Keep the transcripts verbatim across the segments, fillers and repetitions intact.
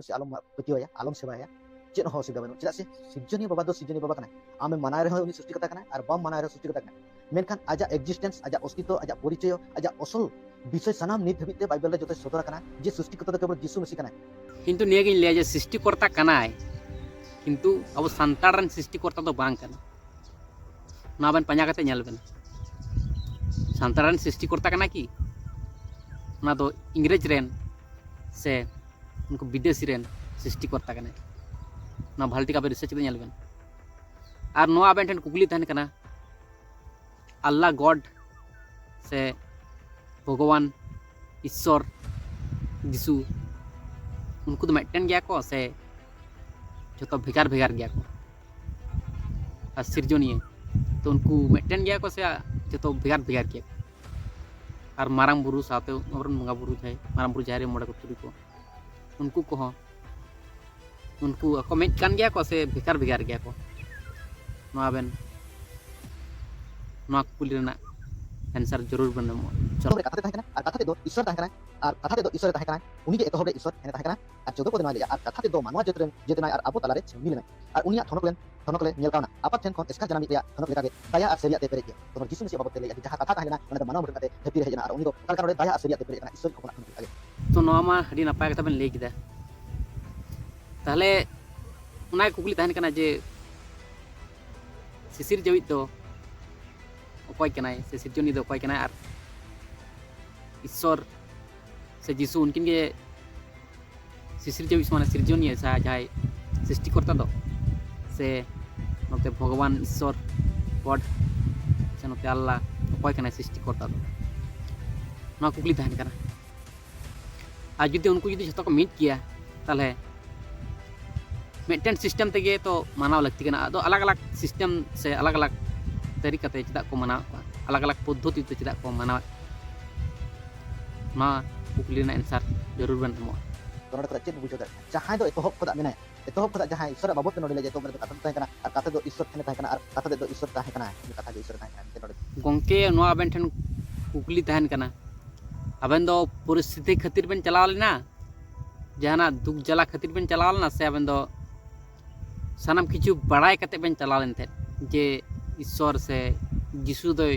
ᱥᱮ ᱟᱞᱚᱢ ᱯᱟᱹᱛᱭᱟᱹᱣᱟᱭᱟ, ᱟᱞᱚᱢ ᱥᱮᱵᱟᱭᱟ, ᱪᱮᱫ ᱦᱚᱸ ᱚᱥᱩᱵᱤᱫᱷᱟ ᱵᱟᱹᱱᱩᱜᱼᱟ᱾ ᱪᱮᱫᱟᱜ ᱥᱮ ᱥᱤᱨᱡᱚᱱᱤᱭᱟᱹ ᱵᱟᱵᱟ ᱫᱚ ᱥᱤᱨᱡᱚᱱᱤᱭᱟᱹ ᱵᱟᱵᱟ ᱠᱟᱱᱟᱭ᱾ ᱟᱢᱮᱢ ᱢᱟᱱᱟᱣ ᱨᱮᱦᱚᱸ ᱩᱱᱤ ᱥᱨᱤᱥᱴᱤᱠᱚᱨᱛᱟ ᱠᱟᱱᱟᱭ, ᱟᱨ ᱵᱟᱢ ᱢᱟᱱᱟᱣ ᱨᱮᱦᱚᱸ ᱥᱨᱤᱥᱴᱤᱠᱚᱨᱛᱟ ᱠᱟᱱᱟᱭ᱾ ᱢᱮᱱᱠᱷᱟᱱ ᱟᱡᱟᱜ existence, ᱟᱡᱟᱜ ᱚᱥᱛᱤᱛᱚ, ᱟᱡᱟᱜ ᱯᱚᱨᱤᱪᱚᱭ, ᱟᱡᱟᱜ ᱚᱥᱚᱞ ᱵᱤᱥᱚᱭ ᱥᱟᱱᱟᱢ ᱱᱤᱛ ᱫᱷᱟᱹᱵᱤᱡ ᱛᱮ ᱵᱟᱭᱵᱮᱞ ᱨᱮ ᱡᱚᱛᱚᱭ ᱥᱚᱫᱚᱨ ᱟᱠᱟᱱᱟ ᱡᱮ ᱥᱨᱤᱥᱴᱤᱠᱚᱨᱛᱟ ᱫᱚ ᱠᱮᱵᱚᱞ ᱡᱤᱥᱩ ᱢᱮᱥᱤ ᱠᱟᱱᱟᱭ᱾ ᱠᱤᱱᱛᱩ ᱱᱤᱭᱟᱹᱜᱤᱧ ᱞᱟᱹᱭᱟ ᱡᱮ ᱥᱨᱤᱥᱴᱤᱠᱚᱨᱛᱟ ᱠᱟᱱᱟᱭ, ᱠᱤᱱᱛᱩ ᱟᱵᱚ ᱥᱟᱱᱛᱟᱲ ᱨᱮᱱ ᱥᱨᱤᱥᱴᱤᱠᱚᱨᱛᱟ ᱫᱚ ᱵᱟᱝ ᱠᱟᱱᱟ᱾ ᱚᱱᱟ ᱟᱵᱮᱱ ᱯᱟᱸᱡᱟ ᱠᱟᱛᱮ ᱧᱮᱞ ᱵᱮᱱ, ᱥᱟᱱᱛᱟᱲ ᱨᱮᱱ ᱥᱨᱤᱥᱴᱤᱠᱚᱨᱛᱟ ᱠᱟᱱᱟ ᱠᱤ? ᱚᱱᱟ ᱫᱚ ᱤᱝᱨᱮᱡᱽ ᱨᱮᱱ ᱥᱮ ᱩᱱᱠᱩ ᱵᱤᱫᱮᱥᱤ ᱨᱮᱱ ᱥᱨᱤᱥᱴᱤᱠᱚᱨᱛᱟ ᱠᱟᱱᱟᱭ᱾ ᱚᱱᱟ ᱵᱷᱟᱞᱮ ᱴᱷᱤᱠ ᱟᱵᱮᱱ research ᱠᱟᱛᱮ ᱧᱮᱞ ᱵᱮᱱ᱾ ᱟᱨ ᱱᱚᱣᱟ ᱟᱵᱮᱱ ᱴᱷᱮᱱ ᱠᱩᱠᱞᱤ ᱛᱟᱦᱮᱱ ᱠᱟᱱᱟ, ᱟᱞᱞᱟ God ᱥᱮ ᱵᱷᱚᱜᱚᱵᱟᱱ, ᱤᱥᱥᱚᱨ, ᱡᱤᱥᱩ, ᱩᱱᱠᱩ ᱫᱚ ᱢᱤᱫᱴᱮᱱ ᱜᱮᱭᱟ ᱠᱚ ᱥᱮ ᱡᱚᱛᱚ ᱵᱷᱮᱜᱟᱨ ᱵᱷᱮᱜᱟᱨ ᱜᱮᱭᱟ ᱠᱚ? ᱟᱨ ᱥᱤᱨᱡᱚᱱᱤᱭᱟᱹ ᱛᱚ ᱩᱱᱠᱩ ᱢᱤᱫᱴᱮᱱ ᱜᱮᱭᱟ ᱠᱚ ᱥᱮ ᱡᱚᱛᱚ ᱵᱷᱮᱜᱟᱨ ᱵᱷᱮᱜᱟᱨ ᱜᱮᱭᱟ ᱠᱚ? ᱟᱨ ᱢᱟᱨᱟᱝ ᱵᱩᱨᱩ ᱥᱟᱶᱛᱮ ᱟᱵᱚᱨᱮᱱ ᱵᱚᱸᱜᱟ ᱵᱩᱨᱩ ᱡᱟᱦᱟᱸᱭ ᱢᱟᱨᱟᱝ ᱵᱩᱨᱩ, ᱡᱟᱦᱮᱨ ᱟᱭᱳ, ᱢᱚᱬᱮ ᱠᱚ ᱛᱩᱨᱩᱭ ᱠᱚ, ᱩᱱᱠᱩ ᱠᱚᱦᱚᱸ ᱩᱱᱠᱩ ᱟᱠᱚ ᱢᱤᱫ ᱠᱟᱱ ᱜᱮᱭᱟ ᱠᱚ ᱥᱮ ᱵᱷᱮᱜᱟᱨ ᱵᱷᱮᱜᱟᱨ ᱜᱮᱭᱟ ᱠᱚ? ᱱᱚᱣᱟ ᱵᱮᱱ, ᱱᱚᱣᱟ ᱠᱩᱠᱞᱤ ᱨᱮᱱᱟᱜ answer ᱡᱟᱹᱨᱩᱲ ᱵᱮᱱ ᱮᱢᱚᱜᱼᱟ᱾ ᱪᱚᱞᱚ᱾ ᱮᱛᱚᱦᱚᱵ ᱨᱮ ᱠᱟᱛᱷᱟ ᱛᱮ ᱛᱟᱦᱮᱸ ᱠᱟᱱᱟ, ᱟᱨ ᱠᱟᱛᱷᱟ ᱛᱮᱫᱚ ᱤᱥᱥᱚᱨ ᱛᱟᱦᱮᱸ ᱠᱟᱱᱟ, ᱟᱨ ᱠᱟᱛᱷᱟ ᱛᱮᱫᱚ ᱤᱥᱥᱚᱨ ᱛᱟᱦᱮᱸ ᱠᱟᱱᱟ᱾ ᱩᱱᱤ ᱜᱮ ᱮᱛᱚᱦᱚᱵ ᱨᱮ ᱤᱥᱥᱚᱨ ᱮ ᱛᱟᱦᱮᱸ ᱠᱟᱱᱟ᱾ ᱟᱨ ᱪᱳᱫᱚ ᱯᱚᱫ ᱱᱚᱣᱟ ᱞᱟᱹᱭᱟ, ᱟᱨ ᱠᱟᱛᱷᱟ ᱛᱮᱫᱚ ᱢᱟᱱᱣᱟ ᱡᱟᱹᱛ ᱨᱮᱱ, ᱡᱟᱹᱛ ᱮᱱᱟᱭ ᱟᱨ ᱟᱵᱚ ᱛᱟᱞᱟᱨᱮ ᱡᱤᱣᱤ ᱞᱮᱱᱟᱭ᱾ ᱟᱨ ᱩᱱᱤᱭᱟᱜ ᱛᱷᱚᱱᱚᱛ ᱞᱮᱱ, ᱛᱷᱚᱱᱚᱛ ᱞᱮ ᱧᱮᱞ ᱠᱟᱣᱱᱟ᱾ ᱟᱯᱟᱛ ᱴᱷᱮᱱ ᱠᱷᱚᱱ ᱮᱥᱠᱟᱨ ᱡᱟᱱᱟᱢᱤᱡ ᱨᱮᱭᱟᱜ ᱛᱷᱚᱱᱚᱛ ᱞᱮᱠᱟᱜᱮ ᱫᱟᱭᱟ ᱟᱨ ᱥᱟᱹᱨᱤᱭᱟᱜ ᱛᱮ ᱯᱮᱨᱮᱡ ᱜᱮᱭᱟ᱾ ᱛᱚ ᱡᱤᱥᱩ ᱢᱮᱥᱤ ᱵᱟᱵᱚᱫ ᱛᱮ ᱞᱟᱹᱭ ᱟᱹᱫᱤᱧ, ᱡᱟᱦᱟᱸ ᱠᱟᱛᱷᱟ ᱛᱟᱦᱮᱸ ᱞᱮᱱᱟ, ᱚᱱᱟ ᱫᱚ ᱢᱟᱱᱣᱟ ᱢᱚᱫᱽᱫᱷᱮ ᱠᱟᱛᱮ ᱫᱷᱟᱹᱨᱛᱤ ᱨᱮ ᱦᱮᱡ ᱮᱱᱟ, ᱟᱨ ᱩᱱᱤ ᱫᱚ ᱚᱠᱟ ᱞᱮᱠᱟ ᱱᱚᱰᱮ ᱫᱟᱭᱟ ᱟᱨ ᱥᱟᱹᱨᱤᱭᱟᱜ ᱛᱮ ᱯᱮᱨᱮᱡ ᱟᱠᱟᱱᱟ, ᱤᱥᱥᱚᱨ ᱦᱚᱯᱚᱱᱟᱜ ᱛᱷᱚᱱᱚᱛ ᱞᱮᱠᱟᱜᱮ᱾ ᱛᱚ ᱱᱚᱣᱟ ᱢᱟ ᱟᱹᱰᱤ ᱱᱟᱯᱟᱭ ᱠᱟᱛᱷᱟ ᱵᱮᱱ ᱞᱟᱹᱭ ᱠᱮᱫᱟ᱾ ᱛᱟᱦᱚᱞᱮ ᱚᱱᱟ ᱠᱩᱠᱞᱤ ᱛᱟᱦᱮᱱ ᱠᱟᱱᱟ ᱡᱮ ᱥᱤᱥᱤᱨ ᱡᱟᱹᱣᱤᱡ ᱫᱚ ᱚᱠᱚᱭ ᱠᱟᱱᱟᱭ ᱥᱮ ᱥᱤᱨᱡᱚᱱᱤᱭᱟᱹ ᱫᱚ ᱚᱠᱚᱭ ᱠᱟᱱᱟᱭ? ᱟᱨ ᱤᱥᱥᱚᱨ ᱥᱮ ᱡᱤᱥᱩ ᱩᱱᱠᱤᱱ ᱜᱮ ᱥᱤᱥᱤᱨ ᱡᱟᱹᱣᱤᱡ ᱢᱟᱱᱮ ᱥᱤᱨᱡᱚᱱᱤᱭᱟᱹ ᱥᱮ ᱡᱟᱦᱟᱸᱭ ᱥᱨᱤᱥᱴᱤᱠᱚᱨᱛᱟ ᱫᱚ, ᱥᱮ ᱱᱚᱛᱮ ᱵᱷᱚᱜᱚᱵᱟᱱ ᱤᱥᱥᱚᱨ God ᱥᱮ ᱱᱚᱛᱮ ᱟᱞᱞᱟ ᱚᱠᱚᱭ ᱠᱟᱱᱟᱭ ᱥᱨᱤᱥᱴᱤᱠᱚᱨᱛᱟ ᱫᱚ? ᱱᱚᱣᱟ ᱠᱩᱠᱞᱤ ᱛᱟᱦᱮᱱ ᱠᱟᱱᱟ᱾ ᱟᱨ ᱡᱩᱫᱤ ᱩᱱᱠᱩ ᱡᱩᱫᱤ ᱡᱷᱚᱛᱚ ᱠᱚ ᱢᱤᱫ ᱜᱮᱭᱟ, ᱛᱟᱦᱚᱞᱮ ᱢᱤᱫᱴᱮᱱ system ᱛᱮᱜᱮ ᱛᱚ ᱢᱟᱱᱟᱣ ᱞᱟᱹᱠᱛᱤ ᱠᱟᱱᱟ᱾ ᱟᱫᱚ ᱟᱞᱟᱜᱽ ᱟᱞᱟᱜᱽ system ᱥᱮ ᱟᱞᱟᱜᱽ ᱟᱞᱟᱜᱽ ᱛᱟᱹᱨᱤᱠᱟ ᱛᱮ ᱪᱮᱫᱟᱜ ᱠᱚ ᱢᱟᱱᱟᱣᱮᱫ ᱠᱚᱣᱟ, ᱟᱞᱟᱜᱽ ᱟᱞᱟᱜᱽ ᱯᱚᱫᱽᱫᱷᱚᱛᱤ ᱛᱮ ᱪᱮᱫᱟᱜ ᱠᱚ ᱢᱟᱱᱟᱣᱮᱫ ᱠᱚᱣᱟ? ᱱᱚᱣᱟ ᱠᱩᱠᱞᱤ ᱨᱮᱱᱟᱜ answer ᱡᱟᱹᱨᱩᱲ ᱵᱮᱱ ᱮᱢᱚᱜᱼᱟ᱾ ᱛᱚ ᱱᱚᱰᱮ ᱠᱷᱚᱱᱟᱜ ᱪᱮᱫ ᱵᱚ ᱵᱩᱡᱷᱟᱹᱣ ᱫᱟᱲᱮᱭᱟᱜᱼᱟ? ᱡᱟᱦᱟᱸᱭ ᱫᱚ ᱮᱛᱚᱦᱚᱵ ᱠᱷᱚᱱᱟᱜ ᱢᱮᱱᱟᱭᱟ, ᱮᱛᱚᱦᱚᱵ ᱠᱷᱚᱱᱟᱜ ᱡᱟᱦᱟᱸᱭ ᱤᱥᱥᱚᱨᱟᱜ ᱵᱟᱵᱚᱫ ᱛᱮ ᱱᱚᱰᱮ ᱞᱟᱹᱭᱟ, ᱮᱛᱚᱦᱚᱵ ᱨᱮᱫᱚ ᱠᱟᱛᱷᱟ ᱫᱚ ᱛᱟᱦᱮᱸ ᱠᱟᱱᱟ, ᱟᱨ ᱠᱟᱛᱷᱟ ᱫᱚ ᱤᱥᱥᱚᱨ ᱴᱷᱮᱱᱮ ᱛᱟᱦᱮᱸ ᱠᱟᱱᱟ, ᱟᱨ ᱠᱟᱛᱷᱟ ᱛᱮᱫ ᱫᱚ ᱤᱥᱥᱚᱨ ᱛᱟᱦᱮᱸ ᱠᱟᱱᱟ, ᱠᱟᱛᱷᱟ ᱜᱮ ᱤᱥᱥᱚᱨᱮ ᱛᱟᱦᱮᱸ ᱠᱟᱱᱟ ᱢᱮᱱᱛᱮ ᱱᱚᱰᱮ᱾ ᱜᱚᱢᱠᱮ, ᱱᱚᱣᱟ ᱟᱵᱮᱱ ᱴᱷᱮᱱ ᱠᱩᱠᱞᱤ ᱛᱟᱦᱮᱱ ᱠᱟᱱᱟ, ᱟᱵᱮᱱ ᱫᱚ ᱯᱚᱨᱤᱥᱛᱷᱤᱛᱤ ᱠᱷᱟᱹᱛᱤᱨ ᱵᱮᱱ ᱪᱟᱞᱟᱣ ᱞᱮᱱᱟ ᱡᱟᱦᱟᱱᱟᱜ ᱫᱩᱠ ᱡᱟᱞᱟ ᱠᱷᱟᱹᱛᱤᱨ ᱵᱮᱱ ᱪᱟᱞᱟᱣ ᱞᱮᱱᱟ, ᱥᱮ ᱟᱵᱮᱱ ᱫᱚ ᱥᱟᱱᱟᱢ ᱠᱤᱪᱷᱩ ᱵᱟᱲᱟᱭ ᱠᱟᱛᱮ ᱵᱮᱱ ᱪᱟᱞᱟᱣ ᱞᱮᱱ ᱛᱟᱦᱮᱸᱫ ᱡᱮ ᱤᱥᱥᱚᱨ ᱥᱮ ᱡᱤᱥᱩ ᱫᱚᱭ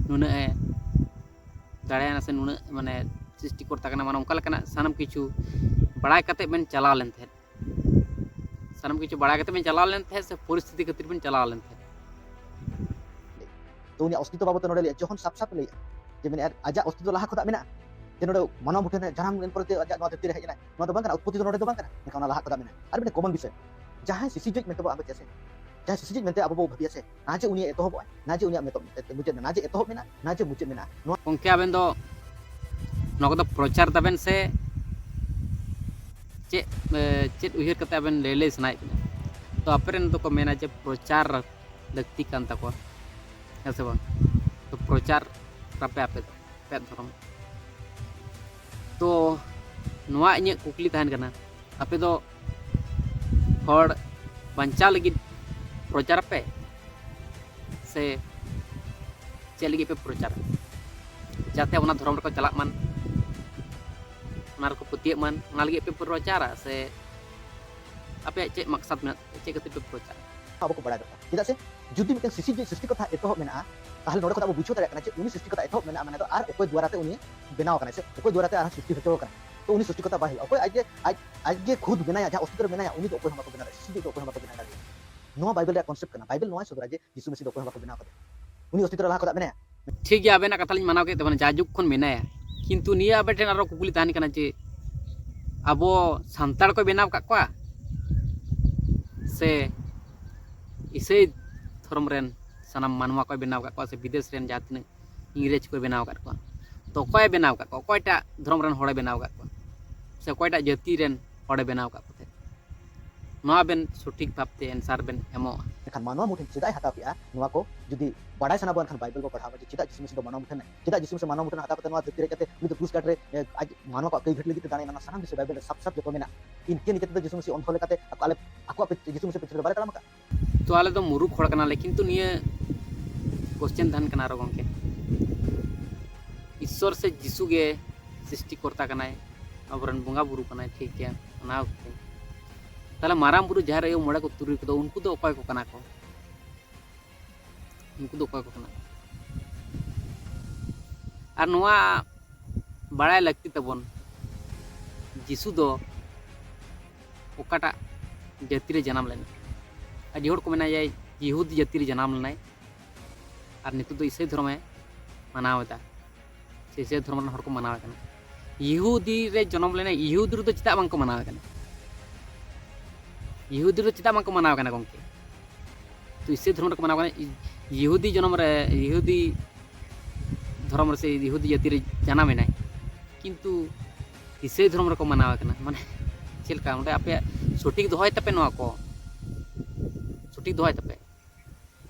ᱱᱩᱱᱟᱹᱜ ᱮ ᱫᱟᱲᱮᱭᱟᱱᱟ ᱥᱮ ᱱᱩᱱᱟᱹᱜ ᱢᱟᱱᱮ ᱥᱨᱤᱥᱴᱤᱠᱚᱨᱛᱟ ᱠᱟᱱᱟ, ᱢᱟᱱᱮ ᱚᱱᱠᱟ ᱞᱮᱠᱟᱱᱟᱜ ᱥᱟᱱᱟᱢ ᱠᱤᱪᱷᱩ ᱵᱟᱲᱟᱭ ᱠᱟᱛᱮ ᱵᱮᱱ ᱪᱟᱞᱟᱣ ᱞᱮᱱ ᱛᱟᱦᱮᱸᱫ? ᱥᱟᱱᱟᱢ ᱠᱤᱪᱷᱩ ᱵᱟᱲᱟᱭ ᱠᱟᱛᱮ ᱵᱮᱱ ᱪᱟᱞᱟᱣ ᱞᱮᱱ ᱛᱟᱦᱮᱸᱫ ᱥᱮ ᱯᱚᱨᱤᱥᱛᱷᱤᱛᱤ ᱠᱷᱟᱹᱛᱤᱨ ᱵᱮᱱ ᱪᱟᱞᱟᱣ ᱞᱮᱱ ᱛᱟᱦᱮᱸᱫ? ᱛᱚ ᱩᱱᱤᱭᱟᱜ ᱚᱥᱛᱤᱛᱚ ᱵᱟᱵᱚᱫ ᱛᱮ ᱱᱚᱰᱮ ᱞᱟᱹᱭᱟ, ᱡᱚᱠᱷᱚᱱ ᱥᱟᱯ ᱥᱟᱯ ᱞᱟᱹᱭᱟ ᱡᱮ ᱢᱮᱱᱮᱫ ᱟᱡᱟᱜ ᱚᱥᱛᱤᱛᱚ ᱞᱟᱦᱟ ᱠᱷᱚᱱᱟᱜ ᱢᱮᱱᱟᱜᱼᱟ, ᱡᱮ ᱱᱚᱰᱮ ᱢᱟᱱᱣᱟ ᱢᱩᱴᱷᱟᱹᱱ ᱨᱮ ᱡᱟᱱᱟᱢ ᱞᱮᱱ ᱯᱚᱨᱮ ᱛᱮ ᱟᱡᱟᱜ ᱱᱚᱣᱟ ᱫᱷᱟᱹᱨᱛᱤ ᱨᱮ ᱦᱮᱡ ᱮᱱᱟᱭ, ᱱᱚᱣᱟ ᱫᱚ ᱵᱟᱝ ᱠᱟᱱᱟ, ᱩᱛᱯᱚᱛᱛᱤ ᱫᱚ ᱱᱚᱰᱮ ᱫᱚ ᱵᱟᱝ ᱠᱟᱱᱟ, ᱢᱮᱱᱠᱷᱟᱱ ᱚᱱᱟ ᱞᱟᱦᱟ ᱠᱷᱚᱱᱟᱜ ᱢᱮᱱᱟᱜᱼᱟ᱾ ᱟᱨ ᱢᱤᱫᱴᱮᱱ ᱠᱚᱢᱚᱱ ᱵᱤᱥᱚᱭ, ᱡᱟᱦᱟᱸᱭ ᱥᱤᱥᱤᱨᱡᱟᱹᱣᱤᱡ ᱢᱮᱱᱛᱮ ᱵᱚ ᱟᱵᱚ ᱵᱷᱟᱹᱵᱤᱭᱟ ᱥᱮ, ᱡᱟᱦᱟᱸᱭ ᱥᱤᱥᱤᱨᱡᱟᱹᱣᱤᱡ ᱢᱮᱱᱛᱮ ᱟᱵᱚ ᱵᱚ ᱵᱷᱟᱹᱵᱤᱭᱟ ᱥᱮ, ᱱᱟ ᱡᱮ ᱩᱱᱤᱭᱟᱜ ᱮᱛᱚᱦᱚᱵᱚᱜᱼᱟᱭ, ᱱᱟ ᱡᱮ ᱩᱱᱤᱭᱟᱜ ᱢᱮᱛᱚ-, ᱢᱩᱪᱟᱹᱫ ᱢᱮᱱᱟᱜᱼᱟ, ᱱᱟ ᱡᱮ ᱮᱛᱚᱦᱚᱵ ᱢᱮᱱᱟᱜᱼᱟ, ᱱᱟ ᱡᱮ ᱢᱩᱪᱟᱹᱫ ᱢᱮᱱᱟᱜᱼᱟ, ᱱᱚᱣᱟ ᱜᱚᱢᱠᱮ, ᱟᱵᱮᱱ ᱫᱚ ᱱᱚᱣᱟ ᱠᱚᱫᱚ ᱯᱨᱚᱪᱟᱨ ᱛᱟᱵᱮᱱ ᱥᱮ ᱪᱮᱫ, ᱮ, ᱪᱮᱫ ᱩᱭᱦᱟᱹᱨ ᱠᱟᱛᱮ ᱟᱵᱮᱱ ᱞᱟᱹᱭ, ᱞᱟᱹᱭ ᱥᱟᱱᱟᱭᱮᱫ ᱵᱮᱱᱟ? ᱛᱚ ᱟᱯᱮ ᱨᱮᱱ ᱫᱚᱠᱚ ᱢᱮᱱᱟ ᱡᱮ ᱯᱨᱚᱪᱟᱨ ᱞᱟᱹᱠᱛᱤ ᱠᱟᱱ ᱛᱟᱠᱚᱣᱟ, ᱦᱮᱸ ᱥᱮ ᱵᱟᱝ? ᱛᱚ ᱯᱨᱚᱪᱟᱨ ᱟᱯᱮ, ᱟᱯᱮ ᱫᱚ, ᱟᱯᱮᱭᱟᱜ ᱫᱷᱚᱨᱚᱢ᱾ ᱛᱚ ᱱᱚᱣᱟ ᱤᱧᱟᱹᱜ ᱠᱩᱠᱞᱤ ᱛᱟᱦᱮᱱ ᱠᱟᱱᱟ, ᱟᱯᱮ ᱫᱚ ᱦᱚᱲ ᱵᱟᱧᱪᱟᱣ ᱞᱟᱹᱜᱤᱫ ᱯᱨᱚᱪᱟᱨ ᱟᱯᱮ ᱥᱮ ᱪᱮᱫ ᱞᱟᱹᱜᱤᱫ ᱯᱮ ᱯᱨᱚᱪᱟᱨᱟ? ᱡᱟᱛᱮ ᱚᱱᱟ ᱫᱷᱚᱨᱚᱢ ᱨᱮᱠᱚ ᱪᱟᱞᱟᱜ ᱢᱟᱱ, ᱚᱱᱟ ᱨᱮᱠᱚ ᱯᱟᱹᱛᱭᱟᱹᱜ ᱢᱟᱱ, ᱚᱱᱟ ᱞᱟᱹᱜᱤᱫ ᱯᱮ ᱯᱨᱚᱪᱟᱨᱟ ᱥᱮ ᱟᱯᱮᱭᱟᱜ ᱪᱮᱫ ᱢᱟᱠᱥᱟᱫ ᱢᱮᱱᱟᱜ ᱛᱟᱯᱮᱭᱟ, ᱪᱮᱫ ᱠᱷᱟᱹᱛᱤᱨ ᱯᱮ ᱯᱨᱚᱪᱟᱨᱟ? ᱟᱵᱚ ᱠᱚ ᱵᱟᱲᱟᱭ ᱫᱚᱨᱠᱟᱨ᱾ ᱪᱮᱫᱟᱜ ᱥᱮ ᱡᱩᱫᱤ ᱢᱤᱫᱴᱮᱱ ᱥᱤᱥᱤᱨᱡᱟᱹᱣᱤᱡ ᱥᱨᱤᱥᱴᱤᱠᱚᱨᱛᱟ ᱮᱛᱚᱦᱚᱵ ᱢᱮᱱᱟᱜᱼᱟ, ᱛᱟᱦᱚᱞᱮ ᱱᱚᱰᱮ ᱠᱷᱚᱱ ᱟᱵᱚ ᱵᱩᱡᱷᱟᱹᱣ ᱫᱟᱲᱮᱭᱟᱜ ᱠᱟᱱᱟ ᱡᱮ ᱩᱱᱤ ᱥᱨᱤᱥᱴᱤᱠᱚᱨᱛᱟ ᱮᱛᱚᱦᱚᱵ ᱢᱮᱱᱟᱜᱼᱟ, ᱢᱟᱱᱮ ᱫᱚ ᱟᱨ ᱚᱠᱚᱭ ᱫᱩᱣᱟᱨᱟ ᱛᱮ ᱩᱱᱤ ᱵᱮᱱᱟᱣ ᱟᱠᱟᱱᱟᱭ ᱥᱮ ᱚᱠᱚᱭ ᱫᱩᱣᱟᱨᱟ ᱛᱮ ᱟᱨᱦᱚᱸ ᱥᱨᱤᱥᱴᱤ ᱦᱚᱪᱚ ᱟᱠᱟᱱᱟᱭ᱾ ᱛᱚ ᱩᱱᱤ ᱥᱨᱤᱥᱴᱤᱠᱚᱨᱛᱟ ᱵᱟᱭ ᱦᱩᱭᱩᱜᱼᱟ, ᱚᱠᱚᱭ ᱟᱡ ᱜᱮ, ᱟᱡ ᱜᱮ ᱠᱷᱩᱫ ᱢᱮᱱᱟᱭᱟ, ᱡᱟᱦᱟᱸ ᱚᱥᱛᱤᱛᱣ ᱨᱮ ᱢᱮᱱᱟᱭᱟ, ᱩᱱᱤ ᱫᱚ ᱚᱠᱚᱭ ᱦᱚᱸ ᱵᱟᱠᱚ ᱵᱮᱱᱟᱣ ᱫᱟᱲᱮᱭᱟᱜᱼᱟ, ᱥᱨᱤᱥᱴᱤ ᱫᱚ ᱚᱠᱚᱭ ᱦᱚᱸ ᱵᱟᱠᱚ ᱵᱮᱱᱟᱣ ᱫᱟᱲᱮᱭᱟᱜᱼᱟ᱾ ᱱᱚᱣᱟ ᱵᱟᱭᱵᱮᱞ ᱨᱮᱭᱟᱜ ᱠᱚᱱᱥᱮᱯᱴ ᱠᱟᱱᱟ᱾ ᱵᱟᱭᱵᱮᱞ ᱱᱚᱣᱟᱭ ᱥᱚᱫᱚᱨᱟ ᱡᱮ ᱡᱤᱥᱩ ᱢᱮᱥᱤ ᱫᱚ ᱚᱠᱚᱭ ᱦᱚᱸ ᱵᱟᱠᱚ ᱵᱮᱱᱟᱣ ᱟᱠᱟᱫᱮᱭᱟ, ᱩᱱᱤ ᱚᱥᱛᱤᱛᱣ ᱨᱮ ᱞᱟᱦᱟ ᱠᱷᱚᱱᱟᱜ ᱢᱮᱱᱟᱭᱟ᱾ ᱴᱷᱤᱠ ᱜᱮᱭᱟ, ᱟᱵᱮᱱᱟᱜ ᱠᱟᱛᱷᱟ ᱞᱤᱧ ᱢᱟᱱᱟᱣ ᱠᱮᱫ ᱛᱟᱵᱮᱱᱟ, ᱡᱟᱭᱡᱩᱜᱽ ᱠᱷᱚᱱ ᱢᱮᱱᱟᱭᱟ, ᱠᱤᱱᱛᱩ ᱱᱤᱭᱟᱹ ᱟᱵᱮᱱ ᱴᱷᱮᱱ ᱟᱨᱚ ᱠᱩᱠᱞᱤ ᱛᱟᱦᱮᱱ ᱠᱟᱱᱟ ᱡᱮ ᱟᱵᱚ ᱥᱟᱱᱛᱟᱲ ᱠᱚ ᱵᱮᱱᱟᱣ ᱟᱠᱟᱫ ᱠᱚᱣᱟ ᱥᱮ ᱤᱥᱟᱹᱭ ᱫᱷᱚᱨᱚᱢ ᱨᱮᱱ ᱥᱟᱱᱟᱢ ᱢᱟᱱᱣᱟ ᱠᱚ ᱵᱮᱱᱟᱣ ᱟᱠᱟᱫ ᱠᱚᱣᱟ ᱥᱮ ᱵᱤᱫᱮᱥ ᱨᱮᱱ ᱡᱟᱦᱟᱸ ᱛᱤᱱᱟᱹᱜ ᱤᱝᱨᱮᱡᱽ ᱠᱚ ᱵᱮᱱᱟᱣ ᱟᱠᱟᱫ ᱠᱚᱣᱟ? ᱛᱚ ᱚᱠᱚᱭᱮ ᱵᱮᱱᱟᱣ ᱟᱠᱟᱫ ᱠᱚᱣᱟ? ᱚᱠᱚᱭᱴᱟᱜ ᱫᱷᱚᱨᱚᱢ ᱨᱮᱱ ᱦᱚᱲᱮ ᱵᱮᱱᱟᱣ ᱟᱠᱟᱫ ᱠᱚᱣᱟ ᱥᱮ ᱚᱠᱚᱭᱴᱟᱜ ᱡᱟᱹᱛᱤ ᱨᱮᱱ ᱦᱚᱲᱮ ᱵᱮᱱᱟᱣ ᱟᱠᱟᱫ ᱠᱚ ᱛᱟᱦᱮᱸᱫ? ᱱᱚᱣᱟ ᱵᱮᱱ ᱥᱚᱴᱷᱤᱠ ᱵᱷᱟᱵᱽᱛᱮ ᱮᱱᱥᱟᱨ ᱵᱮᱱ ᱮᱢᱚᱜᱼᱟ᱾ ᱮᱱᱠᱷᱟᱱ ᱢᱟᱱᱣᱟ ᱢᱩᱴᱷᱟᱹᱱ ᱪᱮᱫᱟᱜ ᱮ ᱦᱟᱛᱟᱣ ᱠᱮᱜᱼᱟ? ᱱᱚᱣᱟ ᱠᱚ ᱡᱩᱫᱤ ᱵᱟᱲᱟᱭ ᱥᱟᱱᱟ ᱵᱚᱱ ᱠᱷᱟᱱ ᱵᱟᱭᱵᱮᱞ ᱵᱚ ᱯᱟᱲᱦᱟᱣ ᱢᱟ ᱡᱮ ᱪᱮᱫᱟᱜ ᱡᱤᱥᱩ ᱢᱮᱥᱤ ᱫᱚ ᱢᱟᱱᱣᱟ ᱢᱩᱴᱷᱟᱹᱱ ᱮ, ᱪᱮᱫᱟᱜ ᱡᱤᱥᱩ ᱢᱮᱥᱤ ᱢᱟᱱᱣᱟ ᱢᱩᱴᱷᱟᱹᱱ ᱦᱟᱛᱟᱣ ᱠᱟᱛᱮ ᱱᱚᱣᱟ ᱫᱷᱟᱹᱨᱛᱤ ᱨᱮ ᱦᱮᱡ ᱠᱟᱛᱮ ᱩᱱᱤ ᱫᱚ ᱠᱨᱩᱥ ᱠᱟᱴ ᱨᱮ, ᱮ, ᱟᱡ ᱢᱟᱱᱣᱟ ᱠᱚᱣᱟᱜ ᱠᱟᱹᱭ ᱜᱷᱟᱹᱴ ᱞᱟᱹᱜᱤᱫ ᱛᱮ ᱫᱟᱲᱮ ᱮᱱᱟ, ᱥᱟᱱᱟᱢ ᱠᱤᱪᱷᱩ ᱵᱟᱭᱵᱮᱞ ᱨᱮ ᱥᱟᱯ ᱥᱟᱯ ᱡᱚᱛᱚ ᱢᱮᱱᱟᱜᱼᱟ᱾ ᱤᱱᱠᱟᱹ ᱱᱤᱠᱟᱹ ᱛᱮᱫᱚ ᱡᱤᱥᱩ ᱢᱮᱥᱤ ᱚᱱᱫᱷᱚ ᱞᱮᱠᱟᱛᱮ ᱟᱠᱚ ᱟᱞᱮ, ᱟᱠᱚᱣᱟᱜ ᱯᱤ-, ᱡᱤᱥᱩ ᱢᱮᱥᱤ ᱯᱤᱪᱷᱚᱱ ᱨᱮ ᱵᱟᱞᱮ ᱛᱟᱲᱟᱢ ᱟᱠᱟᱫ᱾ ᱛᱚ ᱟᱞᱮ ᱫᱚ ᱢᱩᱨᱩᱠᱷ ᱦᱚᱲ ᱠᱟᱱᱟᱞᱮ, ᱠᱤᱱᱛᱩ ᱱᱤᱭᱟᱹ ᱠᱚᱥᱪᱮᱱ ᱛᱟᱦᱮᱱ ᱠᱟᱱᱟ ᱟᱨᱚ ᱜᱚᱢᱠᱮ, ᱤᱥᱥᱚᱨ ᱥᱮ ᱡᱤᱥᱩ ᱜᱮ ᱥᱨᱤᱥᱴᱤᱠᱚᱨᱛᱟ ᱠᱟᱱᱟᱭ ᱟᱵᱚᱨᱮᱱ ᱵᱚᱸᱜᱟ ᱵᱩᱨᱩ ᱠᱟᱱᱟᱭ, ᱴᱷᱤᱠ ᱜᱮᱭᱟ, ᱢᱟᱱᱟᱣ ᱠᱚ᱾ ᱛᱟᱦᱚᱞᱮ ᱢᱟᱨᱟᱝ ᱵᱩᱨᱩ, ᱡᱟᱦᱮᱨ ᱟᱭᱳ, ᱢᱚᱬᱮ ᱠᱚ ᱛᱩᱨᱩᱭ ᱠᱚᱫᱚ ᱩᱱᱠᱩ ᱫᱚ ᱚᱠᱚᱭ ᱠᱚ ᱠᱟᱱᱟ ᱠᱚ? ᱩᱱᱠᱩ ᱫᱚ ᱚᱠᱚᱭ ᱠᱚ ᱠᱟᱱᱟ ᱠᱚ? ᱟᱨ ᱱᱚᱣᱟ ᱵᱟᱲᱟᱭ ᱞᱟᱹᱠᱛᱤ ᱛᱟᱵᱚᱱ, ᱡᱤᱥᱩ ᱫᱚ ᱚᱠᱟᱴᱟᱜ ᱡᱟᱹᱛᱤ ᱨᱮ ᱡᱟᱱᱟᱢ ᱞᱮᱱᱟ? ᱟᱹᱰᱤ ᱦᱚᱲ ᱠᱚ ᱢᱮᱱᱟ ᱡᱮ ᱤᱦᱩᱫᱤ ᱡᱟᱹᱛᱤ ᱨᱮ ᱡᱟᱱᱟᱢ ᱞᱮᱱᱟᱭ, ᱟᱨ ᱱᱤᱛᱚᱜ ᱫᱚ ᱤᱥᱟᱹᱭ ᱫᱷᱚᱨᱚᱢᱮ ᱢᱟᱱᱟᱣ ᱮᱫᱟ, ᱥᱮ ᱤᱥᱟᱹᱭ ᱫᱷᱚᱨᱚᱢ ᱨᱮᱱ ᱦᱚᱲ ᱠᱚ ᱢᱟᱱᱟᱣᱮ ᱠᱟᱱᱟ᱾ ᱤᱦᱩᱫᱤ ᱨᱮ ᱡᱚᱱᱚᱢ ᱞᱮᱱᱟᱭ, ᱤᱦᱩᱫᱤ ᱨᱮᱫᱚ ᱪᱮᱫᱟᱜ ᱵᱟᱝᱠᱚ ᱢᱟᱱᱟᱣᱮ ᱠᱟᱱᱟ? ᱤᱦᱩᱫᱤ ᱨᱮᱫᱚ ᱪᱮᱫᱟᱜ ᱵᱟᱝᱠᱚ ᱢᱟᱱᱟᱣᱮ ᱠᱟᱱᱟ, ᱜᱚᱢᱠᱮ? ᱛᱚ ᱤᱥᱟᱹᱭ ᱫᱷᱚᱨᱚᱢ ᱨᱮᱠᱚ ᱢᱟᱱᱟᱣ ᱠᱟᱱᱟ᱾ ᱤ-, ᱤᱦᱩᱫᱤ ᱡᱚᱱᱚᱢ ᱨᱮ, ᱤᱦᱩᱫᱤ ᱫᱷᱚᱨᱚᱢ ᱨᱮ ᱥᱮ ᱤᱦᱩᱫᱤ ᱡᱟᱹᱛᱤ ᱨᱮ ᱡᱟᱱᱟᱢ ᱮᱱᱟᱭ, ᱠᱤᱱᱛᱩ ᱤᱥᱟᱹᱭ ᱫᱷᱚᱨᱚᱢ ᱨᱮᱠᱚ ᱢᱟᱱᱟᱣᱮ ᱠᱟᱱᱟ᱾ ᱢᱟᱱᱮ ᱪᱮᱫ ᱞᱮᱠᱟ? ᱚᱸᱰᱮ ᱟᱯᱮᱭᱟᱜ ᱥᱚᱴᱷᱤᱠ ᱫᱚᱦᱚᱭ ᱛᱟᱯᱮ ᱱᱚᱣᱟ ᱠᱚ, ᱥᱚᱴᱷᱤᱠ ᱫᱚᱦᱚᱭ ᱛᱟᱯᱮ,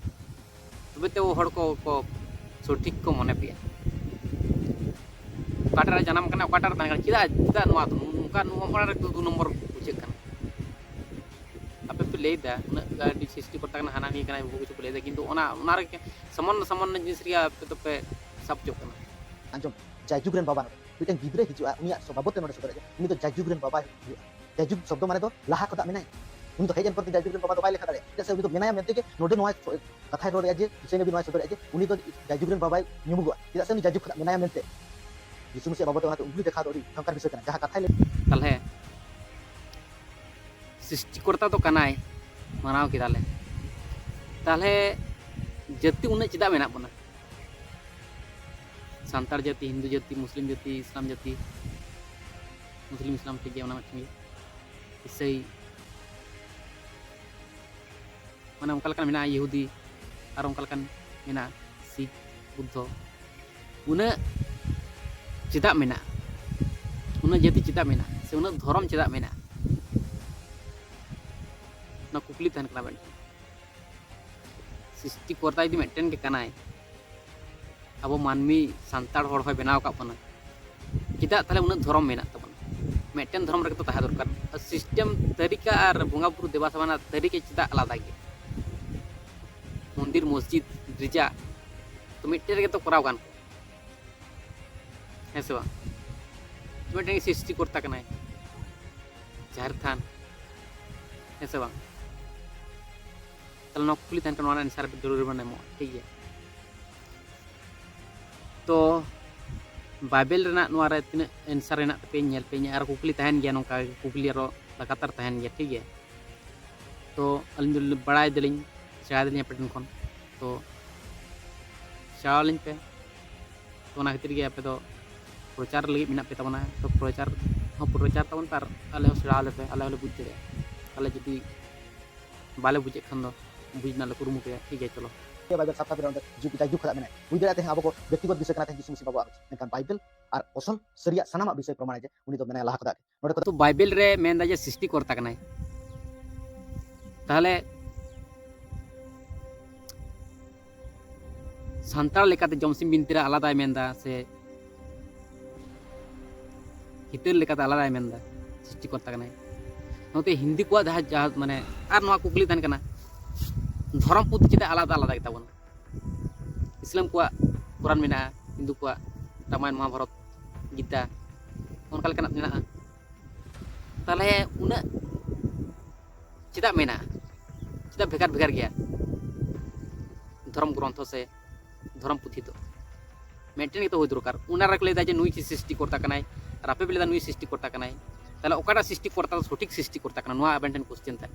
ᱛᱚᱵᱮ ᱛᱚ ᱦᱚᱲ ᱠᱚ, ᱠᱚ ᱥᱚᱴᱷᱤᱠ ᱠᱚ ᱢᱚᱱᱮ ᱯᱮᱭᱟ᱾ ᱚᱠᱟᱴᱟᱜ ᱨᱮ ᱡᱟᱱᱟᱢ ᱠᱟᱱᱟ, ᱚᱠᱟᱴᱟᱜ ᱨᱮ ᱛᱟᱦᱮᱸ ᱠᱟᱱᱟ, ᱪᱮᱫᱟᱜ, ᱪᱮᱫᱟᱜ ᱱᱚᱣᱟ ᱫᱚ ᱱᱚᱝᱠᱟ, ᱱᱚᱣᱟ ᱚᱲᱟᱜ ᱨᱮ ᱫᱩ, ᱫᱩ ᱱᱚᱢᱵᱚᱨ ᱵᱩᱡᱷᱟᱹᱜ ᱠᱟᱱᱟ? ᱟᱯᱮ ᱯᱮ ᱞᱟᱹᱭᱫᱟ ᱩᱱᱟᱹᱜ ᱜᱟᱱ ᱥᱨᱤᱥᱴᱤ ᱠᱚᱨᱛᱟ ᱠᱟᱱᱟ, ᱦᱟᱱᱟ ᱱᱤᱭᱟᱹ ᱠᱟᱱᱟ, ᱵᱚᱦᱩ ᱠᱤᱪᱷᱩ ᱯᱮ ᱞᱟᱹᱭᱫᱟ, ᱠᱤᱱᱛᱩ ᱚᱱᱟ, ᱚᱱᱟ ᱨᱮ ᱥᱟᱢᱟᱱᱱᱚ, ᱥᱟᱢᱟᱱᱱᱚ ᱡᱤᱱᱤᱥ ᱨᱮᱜᱮ ᱟᱯᱮ ᱫᱚᱯᱮ ᱥᱟᱵ ᱦᱚᱪᱚᱜ ᱠᱟᱱᱟ᱾ ᱟᱸᱡᱚᱢ, ᱡᱟᱭᱡᱩᱜᱽ ᱨᱮᱱ ᱵᱟᱵᱟ ᱱᱚᱰᱮ ᱢᱤᱫᱴᱮᱱ ᱜᱤᱫᱽᱨᱟᱹ ᱦᱤᱡᱩᱜᱼᱟ, ᱩᱱᱤᱭᱟᱜ ᱥᱚ-, ᱵᱟᱵᱚᱫ ᱛᱮ ᱱᱚᱰᱮ ᱥᱚᱫᱚᱨ ᱦᱩᱭᱩᱜᱼᱟ᱾ ᱩᱱᱤ ᱫᱚ ᱡᱟᱭᱡᱩᱜᱽ ᱨᱮᱱ ᱵᱟᱵᱟᱭ ᱦᱩᱭᱩᱜᱼᱟ᱾ ᱡᱟᱭᱡᱩᱜᱽ ᱥᱚᱵᱫᱚ ᱢᱟᱱᱮ ᱫᱚ ᱞᱟᱦᱟ ᱠᱷᱚᱱᱟᱜ ᱢᱮᱱᱟᱭ᱾ ᱩᱱᱤ ᱫᱚ ᱦᱮᱡ ᱮᱱ ᱯᱚᱨ ᱜᱮ ᱡᱟᱭᱡᱩᱜᱽ ᱨᱮᱱ ᱵᱟᱵᱟ ᱫᱚ ᱵᱟᱭ ᱞᱮᱠᱷᱟ ᱫᱟᱲᱮᱭᱟᱜᱼᱟ, ᱪᱮᱫᱟᱜ ᱥᱮ ᱩᱱᱤ ᱫᱚ ᱢᱮᱱᱟᱭᱟ ᱢᱮᱱᱛᱮ ᱜᱮ ᱱᱚᱰᱮ ᱱᱚᱣᱟ ᱠᱟᱛᱷᱟᱭ ᱨᱚᱲᱮᱫᱼᱟ ᱡᱮ ᱤᱥᱟᱹᱭ ᱱᱚᱵᱤ ᱱᱚᱣᱟᱭ ᱥᱚᱫᱚᱨᱮᱫᱼᱟ ᱡᱮ ᱩᱱᱤ ᱫᱚ ᱡᱟᱭᱡᱩᱜᱽ ᱨᱮᱱ ᱵᱟᱵᱟᱭ ᱧᱩᱢᱩᱜᱚᱜᱼᱟ, ᱪᱮᱫᱟᱜ ᱥᱮ ᱩᱱᱤ ᱡᱟᱭᱡᱩᱜᱽ ᱠᱷᱚᱱᱟᱜ ᱢᱮᱱᱟᱭᱟ ᱢᱮᱱᱛᱮ᱾ ᱡᱤᱥᱩ ᱢᱟᱹᱥᱤᱭᱟᱜ ᱵᱟᱵᱚᱫ ᱛᱮ ᱚᱱᱟᱛᱮ ᱩᱱᱠᱩ ᱫᱮᱠᱷᱟᱣ ᱫᱚ ᱟᱹᱰᱤ ᱡᱷᱟᱱᱠᱟᱨ ᱵᱤᱥᱚᱭ ᱠᱟᱱᱟ, ᱡᱟᱦᱟᱸ ᱠᱟᱛᱷᱟᱭ ᱞᱟᱹᱭ᱾ ᱛᱟᱦᱚᱞᱮ ᱥᱨᱤᱥᱴᱤᱠᱚᱨᱛᱟ ᱫᱚ ᱠᱟᱱᱟᱭ, ᱢᱟᱱᱟᱣ ᱠᱮᱫᱟᱞᱮ, ᱛᱟᱦᱚᱞᱮ ᱡᱟᱹᱛᱤ ᱩᱱᱟᱹᱜ ᱪᱮᱫᱟᱜ ᱢᱮᱱᱟᱜ ᱵᱚᱱᱟ? ᱥᱟᱱᱛᱟᱲ ᱡᱟᱹᱛᱤ, ᱦᱤᱱᱫᱩ ᱡᱟᱹᱛᱤ, ᱢᱩᱥᱞᱤᱢ ᱡᱟᱹᱛᱤ, ᱤᱥᱞᱟᱢ ᱡᱟᱹᱛᱤ, ᱢᱩᱥᱞᱤᱢ ᱤᱥᱞᱟᱢ ᱴᱷᱤᱠ ᱜᱮᱭᱟ, ᱚᱱᱟ ᱢᱤᱫᱴᱮᱱ ᱜᱮ᱾ ᱤᱥᱟᱹᱭ, ᱢᱟᱱᱮ ᱚᱱᱠᱟ ᱞᱮᱠᱟᱱ ᱢᱮᱱᱟᱜᱼᱟ, ᱤᱦᱩᱫᱤ, ᱟᱨ ᱚᱱᱠᱟ ᱞᱮᱠᱟᱱ ᱢᱮᱱᱟᱜᱼᱟ ᱥᱤᱠᱷ, ᱵᱩᱫᱽᱫᱷᱚ᱾ ᱩᱱᱟᱹᱜ ᱪᱮᱫᱟᱜ ᱢᱮᱱᱟᱜᱼᱟ? ᱩᱱᱟᱹᱜ ᱡᱟᱹᱛᱤ ᱪᱮᱫᱟᱜ ᱢᱮᱱᱟᱜᱼᱟ? ᱥᱮ ᱩᱱᱟᱹᱜ ᱫᱷᱚᱨᱚᱢ ᱪᱮᱫᱟᱜ ᱢᱮᱱᱟᱜᱼᱟ? ᱚᱱᱟ ᱠᱩᱠᱞᱤ ᱛᱟᱦᱮᱱ ᱠᱟᱱᱟ ᱢᱤᱫᱴᱮᱱ᱾ ᱥᱨᱤᱥᱴᱤᱠᱚᱨᱛᱟ ᱡᱩᱫᱤ ᱢᱤᱫᱴᱮᱱ ᱜᱮ ᱠᱟᱱᱟᱭ, ᱟᱵᱚ ᱢᱟᱹᱱᱢᱤ ᱥᱟᱱᱛᱟᱲ ᱦᱚᱲ ᱦᱚᱸᱭ ᱵᱮᱱᱟᱣ ᱟᱠᱟᱫ ᱵᱚᱱᱟ, ᱪᱮᱫᱟᱜ ᱛᱟᱦᱚᱞᱮ ᱩᱱᱟᱹᱜ ᱫᱷᱚᱨᱚᱢ ᱢᱮᱱᱟᱜ ᱛᱟᱵᱚᱱᱟ? ᱢᱤᱫᱴᱮᱱ ᱫᱷᱚᱨᱚᱢ ᱨᱮᱜᱮ ᱛᱚ ᱛᱟᱦᱮᱸ ᱫᱚᱨᱠᱟᱨ᱾ ᱟᱨ ᱥᱤᱥᱴᱮᱢ ᱛᱟᱹᱨᱤᱠᱟ ᱟᱨ ᱵᱚᱸᱜᱟ ᱵᱩᱨᱩ ᱫᱮᱵᱟ ᱥᱮᱵᱟ ᱨᱮᱱᱟᱜ ᱛᱟᱹᱨᱤᱠᱟ ᱪᱮᱫᱟᱜ ᱟᱞᱟᱫᱟ ᱜᱮᱭᱟ? ᱢᱚᱱᱫᱤᱨ, ᱢᱚᱥᱡᱤᱫ, ᱜᱤᱨᱡᱟ ᱛᱚ ᱢᱤᱫᱴᱮᱱ ᱨᱮᱜᱮ ᱛᱚ ᱠᱚᱨᱟᱣ ᱜᱟᱱ ᱠᱚᱜᱼᱟ, ᱦᱮᱸ ᱥᱮ ᱵᱟᱝ? ᱢᱤᱫᱴᱮᱱ ᱥᱨᱤᱥᱴᱤ ᱠᱚᱨᱛᱟ ᱠᱟᱱᱟᱭ, ᱡᱟᱦᱮᱨ ᱛᱷᱟᱱ, ᱦᱮᱸ ᱥᱮ ᱵᱟᱝ? ᱛᱟᱦᱚᱞᱮ ᱱᱚᱣᱟ ᱠᱩᱠᱞᱤ ᱛᱟᱦᱮᱱ ᱠᱟᱱᱟ, ᱱᱚᱣᱟ ᱨᱮᱱᱟᱜ ᱮᱱᱥᱟᱨ ᱡᱚᱨᱩᱨ ᱵᱚᱱ ᱮᱢᱚᱜᱼᱟ, ᱴᱷᱤᱠ ᱜᱮᱭᱟ? ᱛᱚ ᱵᱟᱭᱵᱮᱞ ᱨᱮᱱᱟᱜ ᱱᱚᱣᱟ ᱨᱮ ᱛᱤᱱᱟᱹᱜ ᱮᱱᱥᱟᱨ ᱦᱮᱱᱟᱜ ᱛᱟᱯᱮᱭᱟ ᱧᱮᱞ ᱯᱮ, ᱤᱧᱟᱹᱜ ᱟᱨ ᱠᱩᱠᱞᱤ ᱛᱟᱦᱮᱱ ᱜᱮᱭᱟ, ᱱᱚᱝᱠᱟ ᱜᱮ ᱠᱩᱠᱞᱤ ᱟᱨᱚ ᱞᱟᱜᱟᱛᱟᱨ ᱛᱟᱦᱮᱱ ᱜᱮᱭᱟ, ᱴᱷᱤᱠ ᱜᱮᱭᱟ? ᱛᱚ ᱟᱹᱞᱤᱧ ᱫᱚ ᱵᱟᱲᱟᱭ ᱫᱟᱞᱤᱧ, ᱥᱮᱬᱟᱭ ᱫᱟᱞᱤᱧ ᱟᱯᱮ ᱴᱷᱮᱱ ᱠᱷᱚᱱ, ᱛᱚ ᱥᱮᱬᱟ ᱟᱹᱞᱤᱧ ᱯᱮ᱾ ᱛᱚ ᱚᱱᱟ ᱠᱷᱟᱹᱛᱤᱨ ᱜᱮ ᱟᱯᱮ ᱫᱚ ᱯᱨᱚᱪᱟᱨ ᱞᱟᱹᱜᱤᱫ ᱢᱮᱱᱟᱜ ᱯᱮ ᱛᱟᱵᱚᱱᱟ, ᱛᱚ ᱯᱨᱚᱪᱟᱨ ᱦᱚᱸ ᱯᱨᱚᱪᱟᱨ ᱛᱟᱵᱚᱱ ᱯᱮ ᱟᱨ ᱟᱞᱮ ᱦᱚᱸ ᱥᱮᱬᱟ ᱟᱞᱮ ᱯᱮ, ᱟᱞᱮ ᱦᱚᱸᱞᱮ ᱵᱩᱡᱽ ᱫᱟᱲᱮᱭᱟᱜᱼᱟ᱾ ᱟᱞᱮ ᱡᱩᱫᱤ ᱵᱟᱞᱮ ᱵᱩᱡᱮᱫ ᱠᱷᱟᱱ ᱫᱚ ᱵᱩᱡᱽ ᱨᱮᱱᱟᱜ ᱞᱮ ᱠᱩᱨᱩᱢᱩᱴᱩᱭᱟ, ᱴᱷᱤᱠ ᱜᱮᱭᱟ? ᱪᱚᱞᱚ᱾ ᱵᱟᱭᱵᱮᱞ ᱥᱟᱯᱛᱟ ᱨᱮ ᱚᱸᱰᱮ ᱡᱩᱜᱽ ᱡᱟᱭᱡᱩᱜᱽ ᱠᱷᱚᱱᱟᱜ ᱢᱮᱱᱟᱭᱟ, ᱵᱩᱡᱽ ᱫᱟᱲᱮᱭᱟᱜ ᱛᱮᱦᱮᱧ ᱟᱵᱚ ᱠᱚ ᱵᱮᱠᱛᱤᱜᱚᱛ ᱵᱤᱥᱚᱭ ᱠᱟᱱᱟ ᱛᱮᱦᱮᱧ ᱡᱤᱥᱩ ᱢᱟᱹᱥᱤ ᱵᱟᱵᱩᱣᱟᱜ ᱟᱹᱨᱤᱪᱟᱹᱞᱤ, ᱢᱮᱱᱠᱷᱟᱱ ᱵᱟᱭᱵᱮᱞ ᱟᱨ ᱚᱥᱚᱞ ᱥᱟᱹᱨᱤᱭᱟᱜ ᱥᱟᱱᱟᱢᱟᱜ ᱵᱤᱥᱚᱭ ᱯᱨᱚᱢᱟᱬᱟᱭ ᱡᱮ ᱩᱱᱤ ᱫᱚ ᱢᱮᱱᱟᱭᱟ ᱞᱟᱦᱟ ᱠᱷᱚᱱᱟᱜ ᱜᱮ᱾ ᱱᱚᱰᱮ ᱠᱚ ᱛᱚ ᱵᱟᱭᱵᱮᱞ ᱨᱮ ᱢᱮᱱᱫᱟ ᱡᱮ ᱥᱨᱤᱥᱴᱤ ᱠᱚᱨᱛᱟ ᱠᱟᱱᱟᱭ, ᱛᱟᱦᱚᱞᱮ ᱥᱟᱱᱛᱟᱲ ᱞᱮᱠᱟᱛᱮ ᱡᱚᱢᱥᱤᱢ ᱵᱤᱱᱛᱤ ᱨᱮ ᱟᱞᱟᱫᱟᱭ ᱢᱮᱱᱫᱟ ᱥᱮ ᱦᱤᱛᱟᱹᱞ ᱞᱮᱠᱟᱛᱮ ᱟᱞᱟᱫᱟᱭ ᱢᱮᱱᱫᱟ ᱥᱨᱤᱥᱴᱤ ᱠᱚᱨᱛᱟ ᱠᱟᱱᱟᱭ᱾ ᱱᱚᱛᱮ ᱦᱤᱱᱫᱩ ᱠᱚᱣᱟᱜ ᱡᱟᱦᱟᱸ, ᱡᱟᱦᱟᱸ ᱢᱟᱱᱮ, ᱟᱨ ᱱᱚᱣᱟ ᱠᱩᱠᱞᱤ ᱛᱟᱦᱮᱱ ᱠᱟᱱᱟ, ᱫᱷᱚᱨᱚᱢ ᱯᱩᱛᱷᱤ ᱪᱮᱫᱟᱜ ᱟᱞᱟᱫᱟ ᱟᱞᱟᱫᱟ ᱜᱮᱛᱟ ᱵᱚᱱᱟ? ᱤᱥᱞᱟᱢ ᱠᱚᱣᱟᱜ ᱠᱳᱨᱟᱱ ᱢᱮᱱᱟᱜᱼᱟ, ᱦᱤᱱᱫᱩ ᱠᱚᱣᱟᱜ ᱨᱟᱢᱟᱭᱚᱱ, ᱢᱚᱦᱟᱵᱷᱟᱨᱚᱛ, ᱜᱤᱛᱟ, ᱚᱱᱠᱟ ᱞᱮᱠᱟᱱᱟᱜ ᱢᱮᱱᱟᱜᱼᱟ᱾ ᱛᱟᱦᱚᱞᱮ ᱩᱱᱟᱹᱜ ᱪᱮᱫᱟᱜ ᱢᱮᱱᱟᱜᱼᱟ? ᱪᱮᱫᱟᱜ ᱵᱷᱮᱜᱟᱨ ᱵᱷᱮᱜᱟᱨ ᱜᱮᱭᱟ ᱫᱷᱚᱨᱚᱢ ᱜᱨᱚᱱᱛᱷᱚ ᱥᱮ ᱫᱷᱚᱨᱚᱢ ᱯᱩᱛᱷᱤ ᱫᱚ? ᱢᱤᱫᱴᱮᱱ ᱜᱮᱛᱚ ᱦᱩᱭ ᱫᱚᱨᱠᱟᱨ᱾ ᱚᱱᱟ ᱨᱮᱠᱚ ᱞᱟᱹᱭᱫᱟ ᱡᱮ ᱱᱩᱭ ᱜᱮ ᱥᱨᱤᱥᱴᱤ ᱠᱚᱨᱛᱟ ᱠᱟᱱᱟᱭ, ᱟᱨ ᱟᱯᱮ ᱯᱮ ᱞᱟᱹᱭᱫᱟ ᱱᱩᱭ ᱥᱨᱤᱥᱴᱤ ᱠᱚᱨᱛᱟ ᱠᱟᱱᱟᱭ᱾ ᱛᱟᱦᱚᱞᱮ ᱚᱠᱟᱴᱟᱜ ᱥᱨᱤᱥᱴᱤ ᱠᱚᱨᱛᱟ ᱫᱚ ᱥᱚᱴᱷᱤᱠ ᱥᱨᱤᱥᱴᱤ ᱠᱚᱨᱛᱟ ᱠᱟᱱᱟ? ᱱᱚᱣᱟ ᱟᱵᱮᱱ ᱴᱷᱮᱱ ᱠᱚᱥᱪᱮᱱ ᱛᱟᱦᱮᱸ᱾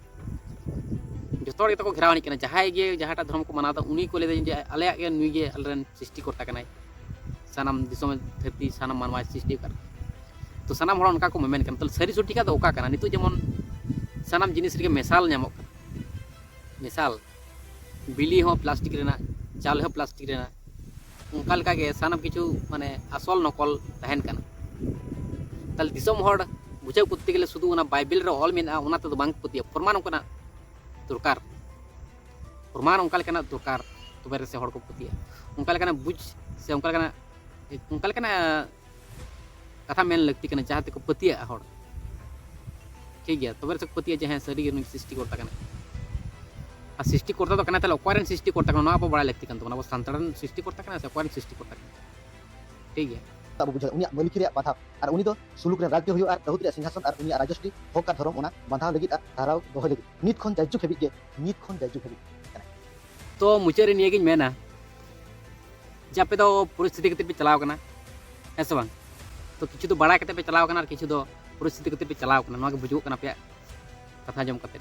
ᱡᱚᱛᱚ ᱦᱚᱲ ᱜᱮᱛᱚ ᱠᱚ ᱜᱷᱮᱨᱟᱣ ᱟᱹᱱᱤᱡ ᱠᱟᱱᱟ, ᱡᱟᱦᱟᱸᱭ ᱜᱮ ᱡᱟᱦᱟᱸᱴᱟᱜ ᱫᱷᱚᱨᱚᱢ ᱠᱚ ᱢᱟᱱᱟᱣ ᱮᱫᱟ ᱩᱱᱤ ᱠᱚ ᱞᱟᱹᱭᱫᱟ ᱡᱮ ᱟᱞᱮᱭᱟᱜ ᱜᱮ ᱱᱩᱭ ᱜᱮ ᱟᱞᱮᱨᱮᱱ ᱥᱨᱤᱥᱴᱤ ᱠᱚᱨᱛᱟ ᱠᱟᱱᱟᱭ, ᱥᱟᱱᱟᱢ ᱫᱤᱥᱚᱢ ᱫᱷᱟᱹᱨᱛᱤ ᱥᱟᱱᱟᱢ ᱢᱟᱱᱣᱟᱭ ᱥᱨᱤᱥᱴᱤ ᱟᱠᱟᱫ᱾ ᱛᱚ ᱥᱟᱱᱟᱢ ᱦᱚᱲ ᱚᱱᱠᱟ ᱠᱚ ᱢᱮᱢᱮᱱ ᱠᱟᱱᱟ᱾ ᱛᱟᱦᱚᱞᱮ ᱥᱟᱹᱨᱤ ᱥᱚᱴᱷᱤᱠᱟᱜ ᱫᱚ ᱚᱠᱟ ᱠᱟᱱᱟ? ᱱᱤᱛᱚᱜ ᱡᱮᱢᱚᱱ ᱥᱟᱱᱟᱢ ᱡᱤᱱᱤᱥ ᱨᱮᱜᱮ ᱢᱮᱥᱟᱞ ᱧᱟᱢᱚᱜ ᱠᱟᱱᱟ, ᱢᱮᱥᱟᱞ, ᱵᱤᱞᱤ ᱦᱚᱸ ᱯᱞᱟᱥᱴᱤᱠ ᱨᱮᱱᱟᱜ, ᱪᱟᱣᱞᱮ ᱦᱚᱸ ᱯᱞᱟᱥᱴᱤᱠ ᱨᱮᱱᱟᱜ, ᱚᱱᱠᱟ ᱞᱮᱠᱟᱜᱮ ᱥᱟᱱᱟᱢ ᱠᱤᱪᱷᱩ ᱢᱟᱱᱮ ᱟᱥᱚᱞ ᱱᱚᱠᱚᱞ ᱛᱟᱦᱮᱱ ᱠᱟᱱᱟ᱾ ᱛᱟᱦᱚᱞᱮ ᱫᱤᱥᱚᱢ ᱦᱚᱲ ᱵᱩᱡᱷᱟᱹᱣ ᱠᱚᱨᱛᱮ ᱜᱮᱞᱮ ᱥᱩᱫᱷᱩ ᱚᱱᱟ ᱵᱟᱭᱵᱮᱞ ᱨᱮ ᱚᱞ ᱢᱮᱱᱟᱜᱼᱟ ᱚᱱᱟ ᱛᱮᱫᱚ ᱵᱟᱝ ᱠᱚ ᱯᱟᱹᱛᱭᱟᱹᱜᱼᱟ, ᱯᱨᱚᱢᱟᱱ ᱚᱱᱠᱟᱱᱟᱜ ᱫᱚᱨᱠᱟᱨ, ᱯᱨᱚᱢᱟᱱ ᱚᱱᱠᱟ ᱞᱮᱠᱟᱱᱟᱜ ᱫᱚᱨᱠᱟᱨ, ᱛᱚᱵᱮ ᱨᱮᱥᱮ ᱦᱚᱲ ᱠᱚ ᱯᱟᱹᱛᱭᱟᱹᱜᱼᱟ᱾ ᱚᱱᱠᱟ ᱞᱮᱠᱟᱱᱟᱜ ᱵᱩᱡᱽ ᱥᱮ ᱚᱱᱠᱟ ᱞᱮᱠᱟᱱᱟᱜ, ᱚᱱᱠᱟ ᱞᱮᱠᱟᱱᱟᱜ ᱠᱟᱛᱷᱟ ᱢᱮᱱ ᱞᱟᱹᱠᱛᱤ ᱠᱟᱱᱟ ᱡᱟᱦᱟᱸ ᱛᱮᱠᱚ ᱯᱟᱹᱛᱭᱟᱹᱜᱼᱟ ᱦᱚᱲ, ᱴᱷᱤᱠ ᱜᱮᱭᱟ? ᱛᱚᱵᱮ ᱨᱮᱥᱮ ᱠᱚ ᱯᱟᱹᱛᱭᱟᱹᱜᱼᱟ ᱡᱮ ᱦᱮᱸ ᱥᱟᱹᱨᱤ ᱜᱮ ᱱᱩᱭ ᱥᱨᱤᱥᱴᱤ ᱠᱚᱨᱛᱟ ᱠᱟᱱᱟᱭ᱾ ᱟᱨ ᱥᱨᱤᱥᱴᱤ ᱠᱚᱨᱛᱟ ᱫᱚ ᱠᱟᱱᱟᱭ, ᱛᱟᱦᱚᱞᱮ ᱚᱠᱚᱭ ᱨᱮᱱ ᱥᱨᱤᱥᱴᱤ ᱠᱚᱨᱛᱟ ᱠᱟᱱᱟ ᱱᱚᱣᱟ ᱟᱵᱚ ᱵᱟᱲᱟᱭ ᱞᱟᱹᱠᱛᱤ ᱠᱟᱱ ᱛᱟᱵᱚᱱᱟ᱾ ᱟᱵᱚ ᱥᱟᱱᱛᱟᱲ ᱨᱮᱱ ᱥᱨᱤᱥᱴᱤ ᱠᱚᱨᱛᱟ ᱠᱟᱱᱟᱭ ᱥᱮ ᱚᱠᱚᱭ ᱨᱮᱱ ᱥᱨᱤᱥᱴᱤ ᱠᱚᱨᱛᱟ ᱠᱟᱱᱟᱭ? ᱴᱷᱤᱠ ᱜᱮᱭᱟ? ᱟᱵᱚ ᱵᱩᱡᱷᱟᱹᱣ, ᱩᱱᱤᱭᱟᱜ ᱢᱟᱹᱞᱤᱠᱤ ᱨᱮᱭᱟᱜ ᱵᱟᱫᱷᱟ ᱟᱨ ᱩᱱᱤ ᱫᱚ ᱥᱩᱞᱩᱠ ᱨᱮᱱ ᱨᱟᱡᱽ ᱜᱮ ᱦᱩᱭᱩᱜᱼᱟ ᱟᱨ ᱨᱟᱹᱦᱩᱛ ᱨᱮᱭᱟᱜ ᱥᱤᱝᱦᱟᱥᱚᱱ ᱟᱨ ᱩᱱᱤᱭᱟᱜ ᱨᱟᱡᱽᱭᱚᱥᱴᱤ ᱦᱚᱠ ᱟᱨ ᱫᱷᱚᱨᱚᱢ ᱚᱱᱟ ᱵᱟᱸᱫᱷᱟᱣ ᱞᱟᱹᱜᱤᱫ ᱟᱨ ᱫᱷᱟᱨᱟᱣ ᱫᱚᱦᱚᱭ ᱞᱟᱹᱜᱤᱫ ᱱᱤᱛ ᱠᱷᱚᱱ ᱡᱟᱭᱡᱩᱜᱽ ᱦᱟᱹᱵᱤᱡ ᱜᱮ, ᱱᱤᱛ ᱠᱷᱚᱱ ᱡᱟᱭᱡᱩᱜᱽ ᱦᱟᱹᱵᱤᱡ ᱠᱟᱱᱟ᱾ ᱛᱚ ᱢᱩᱪᱟᱹᱫ ᱨᱮ ᱱᱤᱭᱟᱹᱜᱤᱧ ᱢᱮᱱᱟ ᱡᱮ ᱟᱯᱮ ᱫᱚ ᱯᱚᱨᱤᱥᱛᱷᱤᱛᱤ ᱠᱷᱟᱹᱛᱤᱨ ᱯᱮ ᱪᱟᱞᱟᱣ ᱠᱟᱱᱟ, ᱦᱮᱸ ᱥᱮ ᱵᱟᱝ? ᱛᱚ ᱠᱤᱪᱷᱩ ᱫᱚ ᱵᱟᱲᱟᱭ ᱠᱟᱛᱮ ᱯᱮ ᱪᱟᱞᱟᱣ ᱠᱟᱱᱟ ᱟᱨ ᱠᱤᱪᱷᱩ ᱫᱚ ᱯᱚᱨᱤᱥᱛᱷᱤᱛᱤ ᱠᱷᱟᱹᱛᱤᱨ ᱯᱮ ᱪᱟᱞᱟᱣ ᱠᱟᱱᱟ, ᱱᱚᱣᱟ ᱜᱮ ᱵᱩᱡᱩᱜᱚᱜ ᱠᱟᱱᱟ ᱟᱯᱮᱭᱟᱜ ᱠᱟᱛᱷᱟ ᱟᱸᱡᱚᱢ ᱠᱟᱛᱮ᱾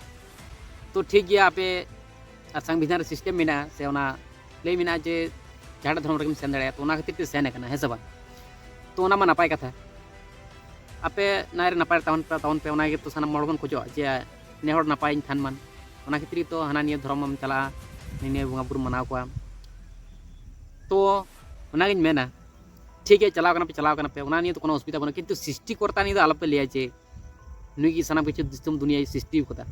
ᱛᱚ ᱴᱷᱤᱠ ᱜᱮᱭᱟ, ᱟᱯᱮ ᱟᱨ ᱥᱚᱝᱵᱤᱫᱷᱟᱱ ᱨᱮ ᱥᱤᱥᱴᱮᱢ ᱢᱮᱱᱟᱜᱼᱟ ᱥᱮ ᱚᱱᱟ ᱞᱟᱹᱭ ᱢᱮᱱᱟᱜᱼᱟ ᱡᱮ ᱡᱟᱦᱟᱸᱴᱟᱜ ᱫᱷᱚᱨᱚᱢ ᱨᱮᱜᱮᱢ ᱥᱮᱱ ᱫᱟᱲᱮᱭᱟᱜᱼᱟ, ᱛᱚ ᱚᱱᱟ ᱠᱷᱟᱹᱛᱤᱨ ᱛᱮ ᱥᱮᱱ ᱟᱠᱟᱱᱟ, ᱦᱮᱸ ᱥᱮ ᱵᱟᱝ? ᱛᱚ ᱚᱱᱟ ᱢᱟ ᱱᱟᱯᱟᱭ ᱠᱟᱛᱷᱟ, ᱟᱯᱮ ᱱᱟᱭ ᱨᱮ ᱱᱟᱯᱟᱭ ᱨᱮ ᱛᱟᱦᱮᱱ ᱯᱮ, ᱛᱟᱵᱚᱱ ᱯᱮ, ᱚᱱᱟ ᱜᱮᱛᱚ ᱥᱟᱱᱟᱢ ᱦᱚᱲ ᱵᱚᱱ ᱠᱷᱚᱡᱚᱜᱼᱟ ᱡᱮ ᱱᱮ ᱦᱚᱲ ᱱᱟᱯᱟᱭ ᱤᱧ ᱛᱟᱦᱮᱱ ᱢᱟᱱ᱾ ᱚᱱᱟ ᱠᱷᱟᱹᱛᱤᱨ ᱜᱮᱛᱚ ᱦᱟᱱᱟ ᱱᱤᱭᱟᱹ ᱫᱷᱚᱨᱚᱢ ᱮᱢ ᱪᱟᱞᱟᱜᱼᱟ, ᱱᱤᱭᱟᱹ ᱱᱤᱭᱟᱹ ᱵᱚᱸᱜᱟ ᱵᱩᱨᱩ ᱢᱟᱱᱟᱣ ᱠᱚᱣᱟ᱾ ᱛᱚ ᱚᱱᱟᱜᱤᱧ ᱢᱮᱱᱟ, ᱴᱷᱤᱠ ᱜᱮᱭᱟ, ᱪᱟᱞᱟᱣ ᱠᱟᱱᱟ ᱯᱮ, ᱪᱟᱞᱟᱣ ᱠᱟᱱᱟ ᱯᱮ, ᱚᱱᱟ ᱱᱤᱭᱮ ᱫᱚ ᱠᱳᱱᱳ ᱚᱥᱩᱵᱤᱫᱷᱟ ᱵᱟᱹᱱᱩᱜᱼᱟ, ᱠᱤᱱᱛᱩ ᱥᱨᱤᱥᱴᱤ ᱠᱚᱨᱛᱟ ᱱᱤᱭᱮ ᱫᱚ ᱟᱞᱚᱯᱮ ᱞᱟᱹᱭᱟ ᱡᱮ ᱱᱩᱭ ᱜᱮ ᱥᱟᱱᱟᱢ ᱠᱤᱪᱷᱩ ᱫᱤᱥᱚᱢ ᱫᱩᱱᱤᱭᱟᱹᱭ ᱥᱨᱤᱥᱴᱤ ᱟᱠᱟᱫᱟ᱾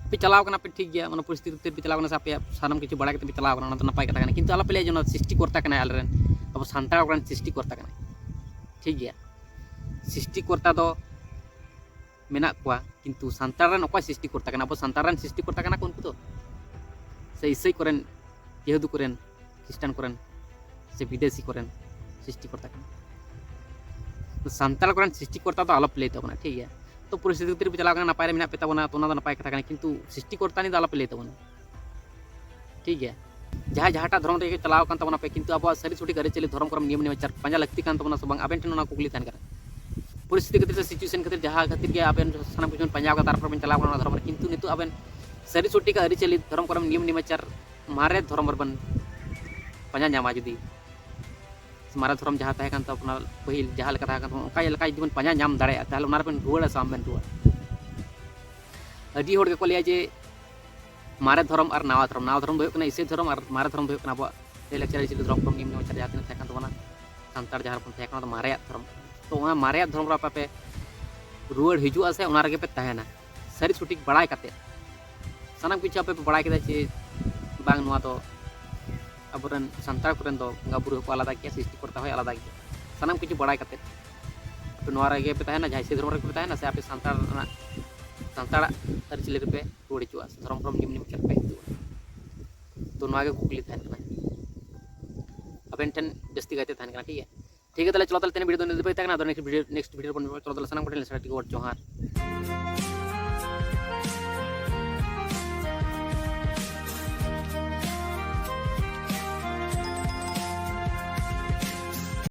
ᱯᱮ ᱪᱟᱞᱟᱣ ᱠᱟᱱᱟ ᱯᱮ, ᱴᱷᱤᱠ ᱜᱮᱭᱟ, ᱢᱟᱱᱮ ᱯᱚᱨᱤᱥᱛᱷᱤᱛᱤ ᱠᱷᱟᱹᱛᱤᱨ ᱯᱮ ᱪᱟᱞᱟᱣ ᱠᱟᱱᱟ ᱥᱮ ᱟᱯᱮᱭᱟᱜ ᱥᱟᱱᱟᱢ ᱠᱤᱪᱷᱩ ᱵᱟᱲᱟᱭ ᱠᱟᱛᱮ ᱯᱮ ᱪᱟᱞᱟᱣ ᱠᱟᱱᱟ, ᱚᱱᱟ ᱫᱚ ᱱᱟᱯᱟᱭ ᱠᱟᱛᱷᱟ ᱠᱟᱱᱟ, ᱠᱤᱱᱛᱩ ᱟᱞᱚᱯᱮ ᱞᱟᱹᱭᱟ ᱡᱮ ᱚᱱᱟ ᱥᱨᱤᱥᱴᱤ ᱠᱚᱨᱛᱟ ᱠᱟᱱᱟᱭ ᱟᱞᱮᱨᱮᱱ, ᱟᱵᱚ ᱥᱟᱱᱛᱟᱲ ᱠᱚᱨᱮᱱ ᱥᱨᱤᱥᱴᱤ ᱠᱚᱨᱛᱟ ᱠᱟᱱᱟᱭ᱾ ᱴᱷᱤᱠ ᱜᱮᱭᱟ, ᱥᱨᱤᱥᱴᱤ ᱠᱚᱨᱛᱟ ᱫᱚ ᱢᱮᱱᱟᱜ ᱠᱚᱣᱟ, ᱠᱤᱱᱛᱩ ᱥᱟᱱᱛᱟᱲ ᱨᱮᱱ ᱚᱠᱚᱭ ᱥᱨᱤᱥᱴᱤ ᱠᱚᱨᱛᱟ ᱠᱟᱱᱟ? ᱟᱵᱚ ᱥᱟᱱᱛᱟᱲ ᱨᱮᱱ ᱥᱨᱤᱥᱴᱤ ᱠᱚᱨᱛᱟ ᱠᱟᱱᱟ ᱠᱚ ᱩᱱᱠᱩ ᱫᱚ, ᱥᱮ ᱤᱥᱟᱹᱭ ᱠᱚᱨᱮᱱ, ᱡᱮᱦᱩᱫᱩ ᱠᱚᱨᱮᱱ, ᱠᱷᱨᱤᱥᱴᱟᱱ ᱠᱚᱨᱮᱱ, ᱥᱮ ᱵᱤᱫᱮᱥᱤ ᱠᱚᱨᱮᱱ ᱥᱨᱤᱥᱴᱤ ᱠᱚᱨᱛᱟ ᱠᱟᱱᱟ? ᱥᱟᱱᱛᱟᱲ ᱠᱚᱨᱮᱱ ᱥᱨᱤᱥᱴᱤ ᱠᱚᱨᱛᱟ ᱫᱚ ᱟᱞᱚᱯᱮ ᱞᱟᱹᱭ ᱛᱟᱵᱚᱱᱟ, ᱴᱷᱤᱠ ᱜᱮᱭᱟ? ᱛᱚ ᱯᱚᱨᱤᱥᱛᱷᱤᱛᱤ ᱠᱷᱟᱹᱛᱤᱨ ᱯᱮ ᱪᱟᱞᱟᱣ ᱠᱟᱱᱟ, ᱱᱟᱯᱟᱭ ᱨᱮ ᱢᱮᱱᱟᱜ ᱯᱮ ᱛᱟᱵᱚᱱᱟ, ᱛᱚ ᱚᱱᱟ ᱫᱚ ᱱᱟᱯᱟᱭ ᱠᱟᱛᱷᱟ ᱠᱟᱱᱟ, ᱠᱤᱱᱛᱩ ᱥᱨᱤᱥᱴᱤ ᱠᱚᱨᱛᱟ ᱱᱤᱭᱮ ᱫᱚ ᱟᱞᱚᱯᱮ ᱞᱟᱹᱭ ᱛᱟᱵᱚᱱᱟ, ᱴᱷᱤᱠ ᱜᱮᱭᱟ? ᱡᱟᱦᱟᱸᱭ ᱡᱟᱦᱟᱸᱴᱟᱜ ᱫᱷᱚᱨᱚᱢ ᱨᱮᱜᱮ ᱪᱟᱞᱟᱣ ᱟᱠᱟᱱ ᱛᱟᱵᱚᱱᱟ ᱯᱮ, ᱠᱤᱱᱛᱩ ᱟᱵᱚᱣᱟᱜ ᱥᱟᱹᱨᱤ ᱥᱚᱴᱷᱤᱠ ᱟᱹᱨᱤᱪᱟᱹᱞᱤ, ᱫᱷᱚᱨᱚᱢ ᱠᱚᱨᱚᱢ, ᱱᱤᱭᱚᱢ ᱱᱮᱢᱟᱪᱟᱨ ᱯᱟᱸᱡᱟ ᱞᱟᱹᱠᱛᱤ ᱠᱟᱱ ᱛᱟᱵᱚᱱᱟ ᱥᱮ ᱵᱟᱝ? ᱟᱵᱮᱱ ᱴᱷᱮᱱ ᱚᱱᱟ ᱠᱩᱠᱞᱤ ᱛᱟᱦᱮᱱ ᱠᱟᱱᱟ᱾ ᱯᱚᱨᱤᱥᱛᱷᱤᱛᱤ ᱠᱷᱟᱹᱛᱤᱨ ᱥᱮ situation ᱠᱷᱟᱹᱛᱤᱨ ᱡᱟᱦᱟᱸ ᱠᱷᱟᱹᱛᱤᱨ ᱜᱮ ᱟᱵᱮᱱ ᱥᱟᱱᱟᱢ ᱠᱤᱪᱷᱩ ᱵᱮᱱ ᱯᱟᱸᱡᱟ ᱟᱠᱟᱫᱟ, ᱛᱟᱨᱯᱚᱨ ᱵᱮᱱ ᱪᱟᱞᱟᱣ ᱠᱟᱱᱟ ᱚᱱᱟ ᱫᱷᱚᱨᱚᱢ ᱨᱮ, ᱠᱤᱱᱛᱩ ᱱᱤᱛᱚᱜ ᱟᱵᱮᱱ ᱥᱟᱹᱨᱤ ᱥᱚᱴᱷᱤᱠ ᱟᱹᱨᱤᱪᱟᱹᱞᱤ, ᱫᱷᱚᱨᱚᱢ ᱠᱚᱨᱚᱢ, ᱱᱤᱭᱚᱢ ᱱᱮᱢᱟᱪᱟᱨ ᱢᱟᱨᱮ ᱫᱷᱚᱨᱚᱢ ᱨᱮᱵᱮᱱ ᱯᱟᱸᱡᱟ ᱧᱟᱢᱟ, ᱡᱩᱫᱤ ᱢᱟᱨᱮ ᱫᱷᱚᱨᱚᱢ ᱡᱟᱦᱟᱸ ᱛᱟᱦᱮᱸ ᱠᱟᱱ ᱛᱟᱵᱚᱱᱟ, ᱯᱟᱹᱦᱤᱞ ᱡᱟᱦᱟᱸ ᱞᱮᱠᱟ ᱛᱟᱦᱮᱸ ᱠᱟᱱ ᱛᱟᱵᱚᱱᱟ, ᱚᱱᱠᱟ ᱞᱮᱠᱟ ᱡᱩᱫᱤ ᱵᱚᱱ ᱯᱟᱸᱡᱟ ᱧᱟᱢ ᱫᱟᱲᱮᱭᱟᱜᱼᱟ, ᱛᱟᱦᱚᱞᱮ ᱚᱱᱟ ᱨᱮᱵᱮᱱ ᱨᱩᱣᱟᱹᱲᱟ ᱥᱮ ᱵᱟᱝ ᱵᱮᱱ ᱨᱩᱣᱟᱹᱲᱟ? ᱟᱹᱰᱤ ᱦᱚᱲ ᱜᱮᱠᱚ ᱞᱟᱹᱭᱟ ᱡᱮ ᱢᱟᱨᱮ ᱫᱷᱚᱨᱚᱢ ᱟᱨ ᱱᱟᱣᱟ ᱫᱷᱚᱨᱚᱢ, ᱱᱟᱣᱟ ᱫᱷᱚᱨᱚᱢ ᱫᱚ ᱦᱩᱭᱩᱜ ᱠᱟᱱᱟ ᱤᱥᱟᱹᱭ ᱫᱷᱚᱨᱚᱢ ᱟᱨ ᱢᱟᱨᱮ ᱫᱷᱚᱨᱚᱢ ᱫᱚ ᱦᱩᱭᱩᱜ ᱠᱟᱱᱟ ᱟᱵᱚᱣᱟᱜ ᱞᱟᱹᱭ ᱞᱟᱠᱪᱟᱨ, ᱟᱹᱨᱤᱪᱟᱹᱞᱤ, ᱫᱷᱚᱨᱚᱢ ᱠᱚᱨᱚᱢ, ᱱᱤᱭᱚᱢ ᱱᱮᱢᱟᱪᱟᱨ ᱡᱟᱦᱟᱸ ᱛᱤᱱᱟᱹᱜ ᱛᱟᱦᱮᱸ ᱠᱟᱱ ᱛᱟᱵᱚᱱᱟ, ᱥᱟᱱᱛᱟᱲ ᱡᱟᱦᱟᱸ ᱨᱮᱵᱚᱱ ᱛᱟᱦᱮᱸ ᱠᱟᱱᱟ, ᱚᱱᱟ ᱫᱚ ᱢᱟᱨᱮᱭᱟᱜ ᱫᱷᱚᱨᱚᱢ ᱠᱟᱱᱟ᱾ ᱛᱚ ᱚᱱᱟ ᱢᱟᱨᱮᱭᱟᱜ ᱫᱷᱚᱨᱚᱢ ᱨᱮ ᱟᱯᱮ ᱯᱮ ᱨᱩᱣᱟᱹᱲ ᱦᱤᱡᱩᱜᱼᱟ ᱥᱮ ᱚᱱᱟ ᱨᱮᱜᱮ ᱯᱮ ᱛᱟᱦᱮᱱᱟ? ᱥᱟᱹᱨᱤ ᱥᱚᱴᱷᱤᱠ ᱵᱟᱲᱟᱭ ᱠᱟᱛᱮ, ᱥᱟᱱᱟᱢ ᱠᱤᱪᱷᱩ ᱟᱯᱮ ᱯᱮ ᱵᱟᱲᱟᱭ ᱠᱮᱫᱟ ᱡᱮ ᱵᱟᱝ, ᱱᱚᱣᱟ ᱫᱚ ᱟᱵᱚᱨᱮᱱ ᱥᱟᱱᱛᱟᱲ ᱠᱚᱨᱮᱱ ᱫᱚ ᱵᱚᱸᱜᱟ ᱵᱩᱨᱩ ᱦᱚᱸᱠᱚ ᱟᱞᱟᱫᱟ ᱜᱮᱭᱟ, ᱥᱨᱤᱥᱴᱤ ᱠᱚᱨᱛᱟ ᱦᱚᱸᱭ ᱟᱞᱟᱫᱟ ᱜᱮᱭᱟ, ᱥᱟᱱᱟᱢ ᱠᱤᱪᱷᱩ ᱵᱟᱲᱟᱭ ᱠᱟᱛᱮ ᱟᱯᱮ ᱱᱚᱣᱟ ᱨᱮᱜᱮ ᱯᱮ ᱛᱟᱦᱮᱱᱟ, ᱡᱟᱦᱟᱸᱭ ᱥᱮ ᱫᱷᱚᱨᱚᱢ ᱨᱮᱜᱮ ᱯᱮ ᱛᱟᱦᱮᱱᱟ, ᱥᱮ ᱟᱯᱮ ᱥᱟᱱᱛᱟᱲ ᱨᱮᱱᱟᱜ, ᱥᱟᱱᱛᱟᱲᱟᱜ ᱟᱹᱨᱤᱪᱟᱹᱞᱤ ᱨᱮᱯᱮ ᱨᱩᱣᱟᱹᱲ ᱦᱤᱡᱩᱜᱼᱟ, ᱥᱮ ᱫᱷᱚᱨᱚᱢ ᱠᱚᱨᱚᱢ, ᱱᱤᱭᱚᱢ ᱱᱮᱢᱟᱪᱟᱨ ᱯᱮ ᱦᱤᱡᱩᱜᱼᱟ? ᱛᱚ ᱱᱚᱣᱟ ᱜᱮ ᱠᱩᱠᱞᱤ ᱛᱟᱦᱮᱱ ᱠᱟᱱᱟ᱾ ᱟᱵᱮᱱ ᱴᱷᱮᱱ ᱡᱟᱹᱥᱛᱤ ᱠᱟᱭᱛᱮ ᱛᱟᱦᱮᱱ ᱠᱟᱱᱟ᱾ ᱴᱷᱤᱠ ᱜᱮᱭᱟ, ᱴᱷᱤᱠ ᱜᱮᱭᱟ, ᱛᱟᱦᱚᱞᱮ ᱪᱚᱞᱚ, ᱛᱟᱦᱚᱞᱮ ᱛᱮᱦᱮᱧ ᱵᱷᱤᱰᱤᱭᱳ ᱫᱚ ᱤᱱᱟᱹᱜ ᱫᱷᱟᱹᱵᱤᱡ ᱛᱟᱦᱮᱸ ᱠᱟᱱᱟ᱾ ᱟᱫᱚ ᱱᱮᱠᱥᱴ ᱵᱷᱤᱰᱤᱭᱳ, ᱱᱮᱠᱥᱴ ᱵᱷᱤᱰᱤᱭᱳ ᱨᱮᱵᱚᱱ ᱧᱟᱯᱟᱢᱟ᱾ ᱪᱚᱞᱚ, ᱛᱟᱦᱚᱞᱮ ᱥᱟᱱᱟᱢ ᱠᱚᱴᱷᱮᱱ ᱞᱮ ᱥᱟᱨᱦᱟᱣ, ᱴᱷᱤᱠ ᱜᱮᱭᱟ, ᱡᱚᱦᱟᱨ᱾